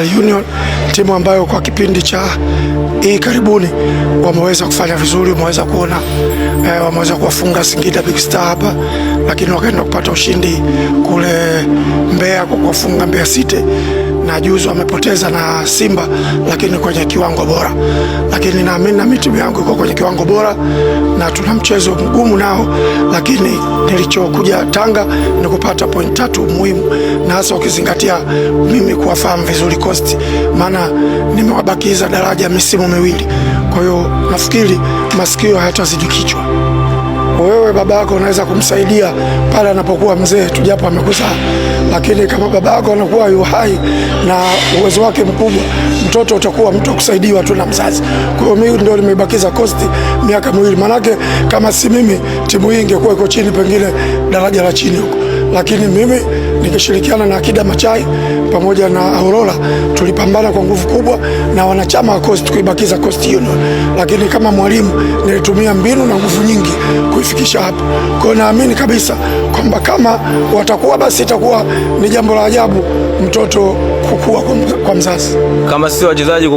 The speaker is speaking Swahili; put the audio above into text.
Union, timu ambayo kwa kipindi cha hii karibuni wameweza kufanya vizuri, wameweza kuona wameweza kuwafunga Singida Big Star hapa, lakini wakaenda kupata ushindi kule Mbeya kwa kuwafunga Mbeya City, na juzi wamepoteza na Simba, lakini kwenye kiwango bora. Lakini naamini na mimi timu yangu iko kwenye kiwango bora na tuna mchezo mgumu nao, lakini nilichokuja Tanga ni kupata point 3 muhimu, na hasa ukizingatia mimi kuwafahamu vizuri Coast, maana nimewabakiza daraja misimu miwili. Kwa hiyo nafikiri masikio hayatazidi kichwa. Wewe baba yako unaweza kumsaidia pale anapokuwa mzee tu, japo amekuzaa, lakini kama baba yako anakuwa yu hai na uwezo wake mkubwa, mtoto utakuwa mtu kusaidiwa tu na mzazi. Kwa hiyo mimi ndio nimebakiza Coast miaka miwili, manake kama si mimi timu hii ingekuwa iko chini, pengine daraja la chini huko, lakini mimi nikishirikiana na Akida Machai pamoja na Aurora tulipambana kwa nguvu kubwa na wanachama wa Coast kuibakiza Coast Union, lakini kama mwalimu nilitumia mbinu na nguvu nyingi kuifikisha hapo. Kwa hiyo naamini kabisa kwamba kama watakuwa basi itakuwa ni jambo la ajabu mtoto kukua kwa mzazi. Kama sisi wachezaji.